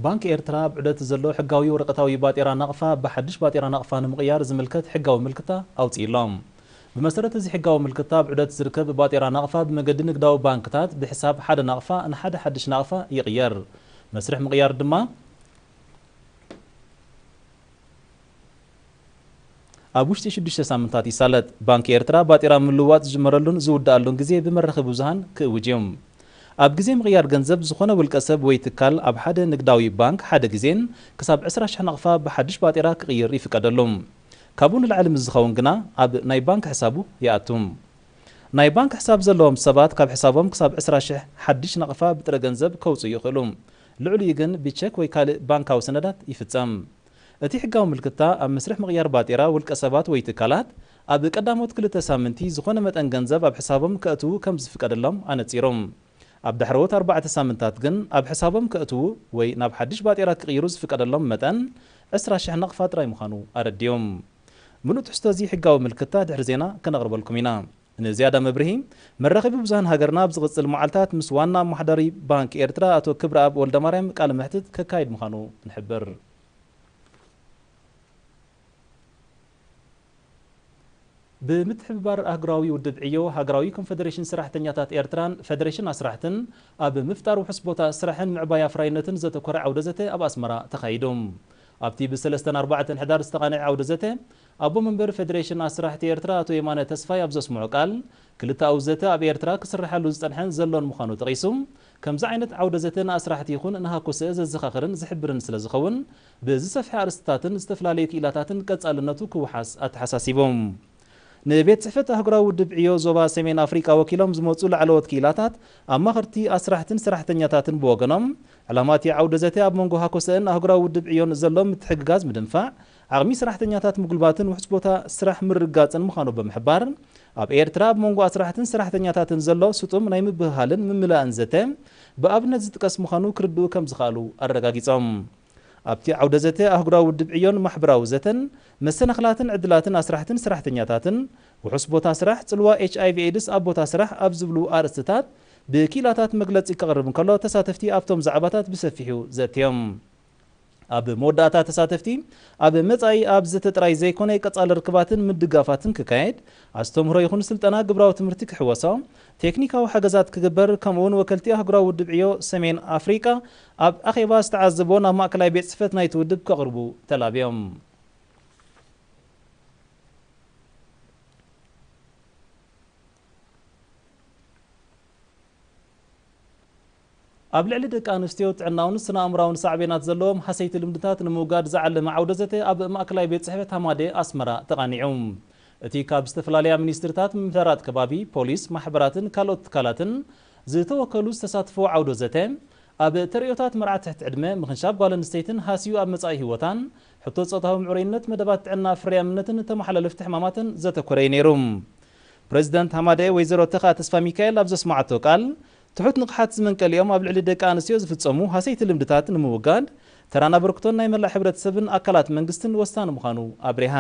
ባንክ ኤርትራ ኣብ ዑደት ዘሎ ሕጋዊ ወረቐታዊ ባጤራ ናቕፋ ብሓድሽ ባጤራ ናቕፋ ንምቕያር ዝምልከት ሕጋዊ ምልክታ ኣውጺኡ ኣሎ። ብመሰረት እዚ ሕጋዊ ምልክታ፣ ኣብ ዑደት ዝርከብ ባጤራ ናቕፋ ብመገዲ ንግዳዊ ባንክታት ብሕሳብ ሓደ ናቕፋ ንሓደ ሓድሽ ናቕፋ ይቕየር። መስርሕ ምቕያር ድማ ኣብ ውሽጢ ሽዱሽተ ሳምንታት ይሳለጥ። ባንክ ኤርትራ ባጤራ ምልዋጥ ዝጅመረሉን ዝውድኣሉን ግዜ ብመራኸቢ ብዙሃን ክእውጅ እዩ። ኣብ ግዜ ምቕያር ገንዘብ፣ ዝኾነ ውልቀ ሰብ ወይ ትካል ኣብ ሓደ ንግዳዊ ባንክ ሓደ ግዜን ክሳብ ዕስራ ሽሕ ናቕፋ ብሓድሽ ባጤራ ክቕይር ይፍቀደሉ። ካብኡ ንላዕሊ ምስ ዝኸውን ግና ኣብ ናይ ባንክ ሕሳቡ ይኣቱ። ናይ ባንክ ሕሳብ ዘለዎም ሰባት ካብ ሕሳቦም ክሳብ ዕስራ ሽሕ ሓድሽ ናቕፋ ብጥረ ገንዘብ ከውጽኡ ይኽእሉ። ልዕሊኡ ግን ብቸክ ወይ ካልእ ባንካዊ ሰነዳት ይፍጸም። እቲ ሕጋዊ ምልክታ ኣብ መስርሕ ምቕያር ባጤራ ውልቀ ሰባት ወይ ትካላት ኣብ ቀዳሞት ክልተ ሳምንቲ ዝኾነ መጠን ገንዘብ ኣብ ሕሳቦም ከእትዉ ከም ዝፍቀደሎም ኣነጺሮም። ኣብ ዳሕረዎት ኣርባዕተ ሳምንታት ግን ኣብ ሕሳቦም ከእትዉ ወይ ናብ ሓድሽ ባጤራ ክቕይሩ ዝፍቀደሎም መጠን ዕስራ ሽሕ ናቕፋ ጥራይ ምዃኑ ኣረዲኦም። ምሉእ ትሕዝቶ እዚ ሕጋዊ ምልክታ ድሕሪ ዜና ከነቕርበልኩም ኢና። ንዝያዳ መብርሂ፣ መራኸቢ ብዙሃን ሃገርና ኣብ ዝቕጽል መዓልታት ምስ ዋና ኣመሓዳሪ ባንክ ኤርትራ ኣቶ ክብረኣብ ወልደማርያም ቃለ መሕትት ከካይድ ምዃኑ ንሕብር። ብምትሕብባር ኣህጉራዊ ውድብ ዕዮ፣ ሃገራዊ ኮንፈደሬሽን ሰራሕተኛታት ኤርትራን ፈደሬሽን ኣስራሕትን ኣብ ምፍጣር ውሑስ ቦታ ስራሕን ምዕባይ ኣፍራይነትን ዘተኮረ ዓውደ ዘተ ኣብ ኣስመራ ተኻይዱ። ኣብቲ ብሰለስተን ኣርባዕተን ሕዳር ዝተቓነዐ ዓውደ ዘተ፣ ኣቦ መንበር ፈደሬሽን ኣስራሕቲ ኤርትራ ኣቶ የማነ ተስፋይ ኣብ ዘስምዖ ቃል፣ ክልተኣዊ ዘተ ኣብ ኤርትራ ክስርሓሉ ዝጸንሐን ዘሎን ምዃኑ ጠቒሱ፣ ከምዚ ዓይነት ዓውደ ዘተ ንኣስራሕቲ ይኹን ንሃኮሰ ዘዘኻኽርን ዝሕብርን ስለ ዝኸውን፣ ብዝሰፍሐ ኣርእስትታትን ዝተፈላለዩ ክኢላታትን ቀጻልነቱ ክወሓስ ኣተሓሳሲቡ። ንቤት ጽሕፈት ኣህጉራዊ ውድብ ዕዮ ዞባ ሰሜን ኣፍሪቃ ወኪሎም ዝመጹ ላዕለዎት ክኢላታት፣ ኣማኸርቲ ኣስራሕትን ሰራሕተኛታትን ብወገኖም፣ ዕላማ እቲ ዓውደ ዘተ ኣብ መንጎ ሃኮሰእን ኣህጉራዊ ውድብ ዕዮን ዘሎ ምትሕግጋዝ ምድንፋዕ፣ ዓቕሚ ሰራሕተኛታት ምጉልባትን ውሑስ ቦታ ስራሕ ምርግጋጽን ምዃኑ ብምሕባር፣ ኣብ ኤርትራ ኣብ መንጎ ኣስራሕትን ሰራሕተኛታትን ዘሎ ስጡም ናይ ምብህሃልን ምምላእን ዘተ ብኣብነት ዝጥቀስ ምዃኑ ክርድኡ ከም ዝኸኣሉ ኣረጋጊጾም። ኣብቲ ዓውደ ዘተ ኣህጉራዊ ውድብ ዕዮን ማሕበራዊ ዘተን፣ መሰናኽላትን ዕድላትን ኣስራሕትን ሰራሕተኛታትን፣ ውሑስ ቦታ ስራሕ፣ ጽልዋ ኤች ኣይ ቪ ኤድስ ኣብ ቦታ ስራሕ ኣብ ዝብሉ ኣርእስትታት ብክኢላታት መግለጺ ከቕርብ እንከሎ፣ ተሳተፍቲ ኣብቶም ዛዕባታት ብሰፊሑ ዘትዮም። ኣብ መወዳእታ፣ ተሳተፍቲ ኣብ መጻኢ ኣብ ዘተ ጥራይ ዘይኮነ ቀጻሊ ርክባትን ምድጋፋትን ክካየድ፣ ኣስተምህሮ ይኹን ስልጠና ግብራዊ ትምህርቲ ክሕወሶ፣ ቴክኒካዊ ሓገዛት ክግበር፣ ከምኡውን ወከልቲ ኣህጉራዊ ውድብ ዕዮ ሰሜን ኣፍሪቃ ኣብ ኣኼባ ዝተዓዘቦ ናብ ማእከላይ ቤት ጽሕፈት ናይቲ ውድብ ከቕርቡ ተላብዮም። ኣብ ልዕሊ ደቂ ኣንስትዮ ጥዕናውን ስነ ኣእምራውን ሳዕቤናት ዘለዎም ሃሰይቲ ልምድታት ንምውጋድ ዝዓለመ ዓውደ ዘተ ኣብ ማእከላይ ቤት ጽሕፈት ሃማደ ኣስመራ ተቓኒዑ። እቲ ካብ ዝተፈላለያ ሚኒስትርታት፣ ምምሕዳራት ከባቢ፣ ፖሊስ፣ ማሕበራትን ካልኦት ትካላትን ዝተወከሉ ዝተሳትፍዎ ዓውደ ዘተ፣ ኣብ ተርእዮታት መርዓ ትሕቲ ዕድመ፣ ምኽንሻብ ጓል ኣንስተይትን ሃስዩ ኣብ መጻኢ ህይወታን፣ ሕቶ ጾታዊ ምዕሩይነት፣ መደባት ጥዕና ፍርያምነትን ተመሓላለፍቲ ሕማማትን ዘተኮረ እዩ ነይሩ። ፕረዚደንት ሃማደ ወይዘሮ ተኻ ተስፋ ሚካኤል ኣብ ዘስማዓቶ ቃል፣ ትሑት ንቕሓት ዝመንቀሊኦም ኣብ ልዕሊ ደቂ ኣንስትዮ ዝፍጸሙ ሃሰይቲ ልምድታት ንምውጋድ፣ ተራን ኣበርክቶን ናይ መላእ ሕብረተሰብን ኣካላት መንግስትን ወሳኒ ምዃኑ ኣብሪሃ።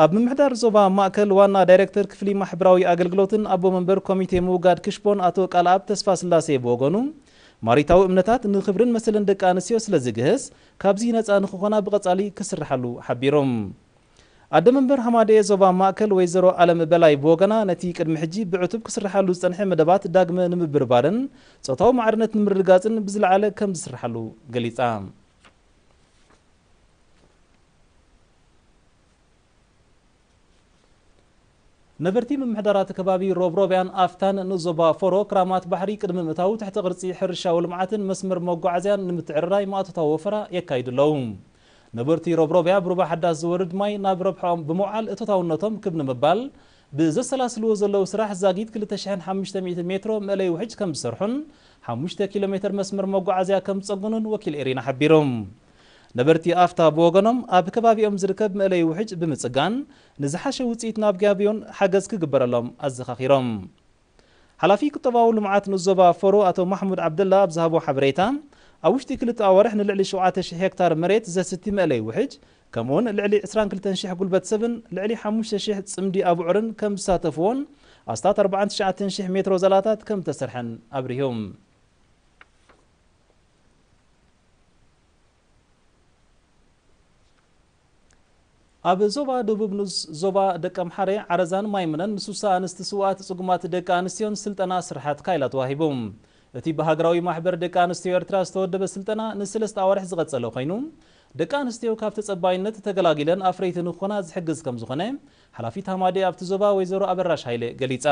ኣብ ምምሕዳር ዞባ ማእከል ዋና ዳይሬክተር ክፍሊ ማሕበራዊ ኣገልግሎትን ኣቦ መንበር ኮሚቴ ምውጋድ ክሽፖን ኣቶ ቃልኣብ ተስፋ ስላሴ ብወገኑ፣ ማሪታዊ እምነታት ንክብርን መሰልን ደቂ ኣንስትዮ ስለ ዝግህስ፣ ካብዚ ነጻ ንክኾና ብቐጻሊ ክስርሓሉ ሓቢሮም። ኣደ መንበር ሃማደኤ ዞባ ማእከል ወይዘሮ ኣለም በላይ ብወገና፣ ነቲ ቅድሚ ሕጂ ብዕቱብ ክስርሓሉ ዝጸንሐ መደባት ዳግመ ንምብርባርን ጾታዊ ማዕርነት ንምርግጋጽን ብዝለዓለ ከም ዝስርሓሉ ገሊጻ። ነበርቲ ምምሕዳራት ከባቢ ሮብሮብያን ኣፍታን ንዞባ ፎሮ ክራማት ባሕሪ ቅድሚ ምእታው ትሕቲ ቅርጺ ሕርሻዊ ልምዓትን መስመር መጓዓዝያን ንምትዕርራይ ማእቶታዊ ወፈራ የካይዱ ኣለዉ። ነበርቲ ሮብሮብያ ብሩባ ሓዳስ ዝወርድ ማይ ናብ ረብሖም ብምውዓል እቶታውነቶም ክብ ንምባል ብዘሰላስልዎ ዘለዉ ስራሕ ዛጊት ክልተ ሽሕን ሓሙሽተ ሚእትን ሜትሮ መእለይ ውሕጅ ከም ዝሰርሑን ሓሙሽተ ኪሎ ሜትር መስመር መጓዓዝያ ከም ዝጸግኑን ወኪል ኤሪና ሓቢሩ። ነበርቲ ኣፍታ ብወገኖም ኣብ ከባቢኦም ዝርከብ መእለይ ውሕጅ ብምጽጋን ንዝሓሸ ውጽኢት ናብ ጋብዮን ሓገዝ ክግበረሎም ኣዘኻኺሮም። ሓላፊ ቁጠባዊ ልምዓት ንዞባ ፎሮ ኣቶ ማሕሙድ ዓብደላ ኣብ ዝሃቦ ሓበሬታ፣ ኣብ ውሽጢ ክልተ ኣዋርሕ ንልዕሊ ሸውዓተ ሽሕ ሄክታር መሬት ዘስቲ መእለይ ውሕጅ፣ ከምኡውን ልዕሊ ዕስራን ክልተን ሽሕ ጉልበት ሰብን ልዕሊ ሓሙሽተ ሽሕ ጽምዲ ኣቡዕርን ከም ዝሳተፍዎን ኣስታት ኣርባዓን ትሽዓተን ሽሕ ሜትሮ ዛላታት ከም ዝተሰርሐን ኣብሪሁ። ኣብ ዞባ ደቡብ ንኡስ ዞባ ደቀምሓረ፣ ዓረዛን ማይምነን ንስሳ ኣንስቲ ስውኣት ጽጉማት ደቂ ኣንስትዮን ስልጠና ስርሓት ካይላ ተዋሂቡ። እቲ ብሃገራዊ ማሕበር ደቂ ኣንስትዮ ኤርትራ ዝተወደበ ስልጠና ንሰለስተ ኣዋርሕ ዝቐጸለ ኮይኑ፣ ደቂ ኣንስትዮ ካብ ተጸባይነት ተገላጊለን ኣፍረይቲ ንክኾና ዝሕግዝ ከም ዝኾነ ሓላፊት ሃማደ ኣብቲ ዞባ ወይዘሮ ኣበራሽ ሃይለ ገሊጻ።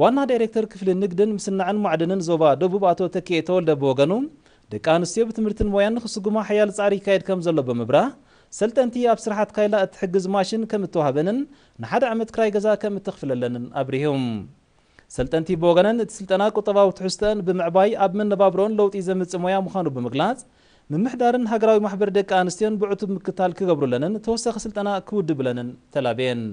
ዋና ዳይሬክተር ክፍሊ ንግድን ምስናዕን ማዕድንን ዞባ ደቡብ ኣቶ ተኪኤ ተወልደ ብወገኑ፣ ደቂ ኣንስትዮ ብትምህርትን ሞያን ንክስጉማ ሓያል ጻዕሪ ይካየድ ከም ዘሎ ብምብራህ፣ ሰልጠንቲ ኣብ ስራሓት ካይላ እትሕግዝ ማሽን ከም እተዋህበንን ንሓደ ዓመት ክራይ ገዛ ከም እተኽፍለለንን ኣብሪሁ። ሰልጠንቲ ብወገነን፣ እቲ ስልጠና ቁጠባዊ ትሕዝቶአን ብምዕባይ ኣብ መነባብሮን ለውጢ ዘምጽእ ሞያ ምዃኑ ብምግላጽ፣ ምምሕዳርን ሃገራዊ ማሕበር ደቂ ኣንስትዮን ብዕቱብ ምክታል ክገብሩለንን ተወሳኺ ስልጠና ክውድብለንን ተላብየን።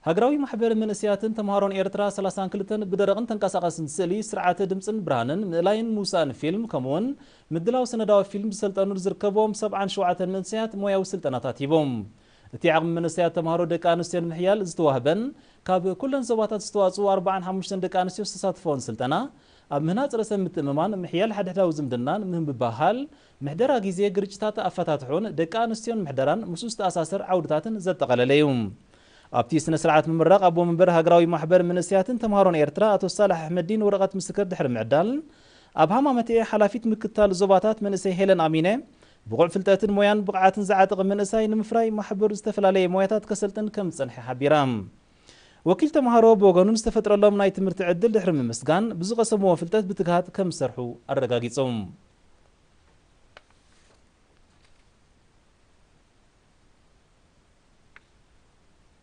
ሃገራዊ ማሕበር መንእሰያትን ተምሃሮን ኤርትራ ሰላሳን ክልተን ብደረቕን ተንቀሳቐስን ስእሊ፣ ስርዓተ ድምጽን ብርሃንን፣ ምእላይን ምውሳእን ፊልም፣ ከምኡውን ምድላው ሰነዳዊ ፊልም ዝሰልጠኑ ዝርከብዎም ሰብዓን ሸውዓተን መንእሰያት ሞያዊ ስልጠናታት ሂቦም። እቲ ዓቕሚ መንእሰያት ተምሃሮ ደቂ ኣንስትዮን ምሕያል ዝተዋህበን ካብ ኩለን ዞባታት ዝተዋጽኡ ኣርባዓን ሓሙሽተን ደቂ ኣንስትዮ ዝተሳተፈዎን ስልጠና፣ ኣብ ምህናጽ ርእሰ ምትእምማን፣ ምሕያል ሓድሕዳዊ ዝምድናን ምህምብባሃል፣ ምሕደራ ግዜ፣ ግርጭታት ኣፈታትሑን ደቂ ኣንስትዮን ምሕደራን ምስኡ ዝተኣሳሰር ዓውድታትን ዘጠቓለለ እዩ። ኣብቲ ስነ ስርዓት ምምራቕ ኣቦ መንበር ሃገራዊ ማሕበር መንእሰያትን ተምሃሮን ኤርትራ ኣቶ ሳላሕ ኣሕመዲን ወረቐት ምስክር ድሕሪ ምዕዳል፣ ኣብ ሃማመተ ሓላፊት ምክትታል ዞባታት መንእሰይ ሄለን ኣሚነ፣ ብቑዕ ፍልጠትን ሞያን ብቕዓትን ዝዓጠቐ መንእሳይ ንምፍራይ ማሕበሩ ዝተፈላለየ ሞያታት ከሰልጥን ከም ዝጸንሐ ሓቢራ። ወኪል ተምሃሮ ብወገኑ ዝተፈጥረሎም ናይ ትምህርቲ ዕድል ድሕሪ ምምስጋን፣ ብዝቐሰምዎ ፍልጠት ብትግሃት ከም ዝሰርሑ ኣረጋጊጾም።